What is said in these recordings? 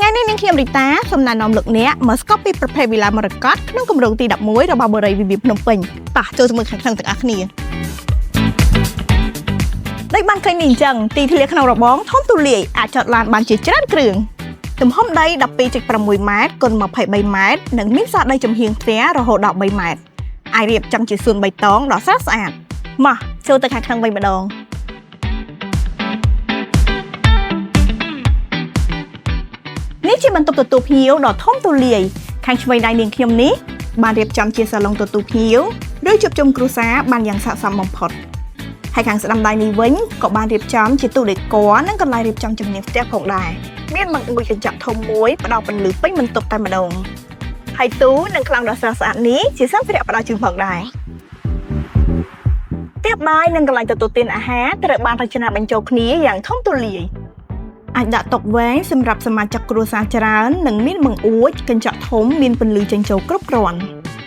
ថ្ងៃនេះនាងខ្ញុំរីតាសូមណែនាំលោកអ្នកមកស្គាល់ពីប្រភេទវីឡាមរកតក្នុងគម្រោងទី11របស់បុរីវិមានភ្នំពេញតោះចូលទៅមើលខាងក្នុងទាំងអស់គ្នាដូចបានឃើញនេះអញ្ចឹងទីធ្លាក្នុងរបងធំទូលាយអាចចតឡានបានជាច្រើនគ្រឿងទំហំដី12.6ម៉ែត្រគុណ23ម៉ែត្រនិងមានសល់ដីចំហៀងផ្ទះរហូតដល់3ម៉ែត្រអាចរៀបចំជាសួនបៃតងដ៏ស្រស់ស្អាតមកចូលទៅខាងក្នុងវិញម្ដង នេះជាបន្ទប់ទទួលភ្ញៀវដ៏ធំទូលាយខាងឆ្វេងដៃនាងខ្ញុំនេះបានរៀបចំជាសាឡុងទទួលភ្ញៀវឬជួបជុំគ្រួសារបានយ៉ាងស័ក្តិសមបំផុតហើយខាងស្ដាំដៃនេះវិញក៏បានរៀបចំជាទូដេគ័រនិងកន្លែងរៀបចំជំនាញផ្ទះផងដែរមានបង្អួចកញ្ចក់ធំមួយផ្ដល់ពន្លឺពេញបន្ទប់តែម្ដងហើយទូនិងក្លង់ដ៏ស្រស់ស្អាតនេះជាសម្ភារៈផ្ដល់ជូនផងដែរផ្ទះបាយនិងកន្លែងទទួលទានអាហារត្រូវបានរចនាបញ្ចូលគ្នាយ៉ាងធំទូលាយ អាចដាក់តុវែងសម្រាប់សមាជិកគ្រួសារច្រើននិងមានបង្អួចកញ្ចក់ធំមានពន្លឺចេញចូលគ្រប់គ្រាន់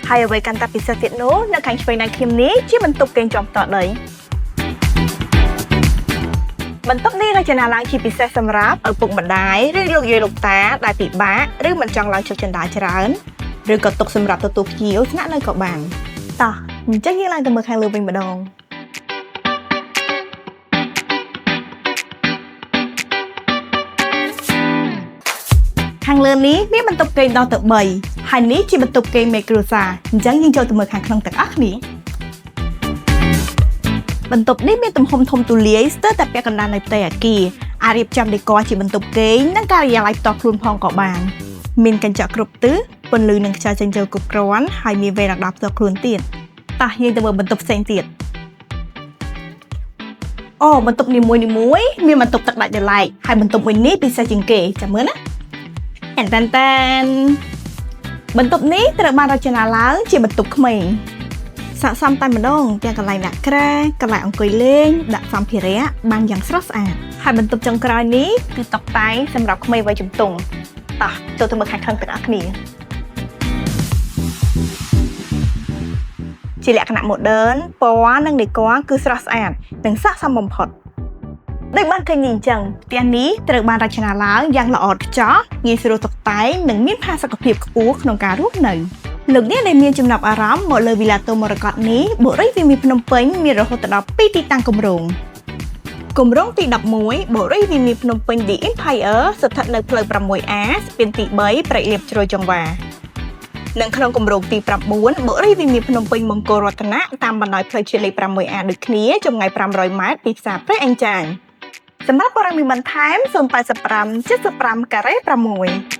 ហើយអ្វីកាន់តែពិសេសទៀតនោះនៅខាងឆ្វេងដៃខ្ញុំនេះជាបន្ទប់គេងជាប់តដីបន្ទប់នេះរចនាឡើងជាពិសេសសម្រាប់ឪពុកម្ដាយឬលោកយាយលោកតាដែលពិបាកឬមិនចង់ឡើងចុះជណ្ដើរច្រើនឬក៏ទុកសម្រាប់ទទួលភ្ញៀវស្នាក់នៅក៏បានតោះអញ្ចឹងយើងឡើងទៅមើលខាងលើវិញម្ដង ខាងលើនេះមានបន្ទប់គេងដល់ទៅ3ហើយនេះជាបន្ទប់គេងមេគ្រួសារអញ្ចឹងយើងចូលទៅមើលខាងក្នុងទាំងអស់គ្នាបន្ទប់នេះមានទំហំធំទូលាយស្ទើរតែពាក់កណ្ដាលនៃផ្ទៃអគារអាចរៀបចំដេគ័រជាបន្ទប់គេងនិងការិយាល័យផ្ទាល់ខ្លួនផងក៏បានមានកញ្ចក់គ្រប់ទិសពន្លឺនិងខ្យល់ចេញចូលគ្រប់គ្រាន់ហើយមានវេរ៉ាដាផ្ទាល់ខ្លួនទៀតតោះយើងទៅមើលបន្ទប់ផ្សេងទៀតអូបន្ទប់នីមួយៗមានបន្ទប់ទឹកដាច់ដោយឡែកហើយបន្ទប់មួយនេះពិសេសជាងគេចាំមើលណា តែនតែនតែនបន្ទប់នេះត្រូវបានរចនាឡើងជាបន្ទប់ក្មេងស័ក្តិសមតែម្ដងទាំងកន្លែងដាក់គ្រែកន្លែងអង្គុយលេងដាក់សម្ភារៈបានយ៉ាងស្រស់ស្អាតហើយបន្ទប់ចុងក្រោយនេះគឺតុបតែងសម្រាប់ក្មេងវ័យជំទង់តោះចូលទៅមើលខាងក្នុងទាំងអស់គ្នាជាលក្ខណៈ modern ពណ៌និងដេគ័រគឺស្រស់ស្អាតនិងស័ក្តិសមបំផុត ដូចបានឃើញនេះអញ្ចឹងផ្ទះនេះត្រូវបានរចនាឡើងយ៉ាងល្អឥតខ្ចោះងាយស្រួលតុបតែងនិងមានផាសុកភាពខ្ពស់ក្នុងការរស់នៅលោកអ្នកដែលមានចំណាប់អារម្មណ៍មកលើវីឡាតូមរកតនេះបុរីវិមានភ្នំពេញមានរហូតដល់2ទីតាំងគម្រោងគម្រោងទី11បុរីវិមានភ្នំពេញ The Empire ស្ថិតនៅផ្លូវ 6A ស្ពានទី3ព្រែកលៀបជ្រោយចង្វានិងក្នុងគម្រោងទី9បុរីវិមានភ្នំពេញមង្គលរតនៈតាមបណ្ដោយផ្លូវជាតិលេខ 6A ដូចគ្នាចម្ងាយ500ម៉ែត្រពីផ្សារព្រែកអញ្ចាញសម្រាប់ព័ត៌មានបន្ថែម085 75ការ៉េ6។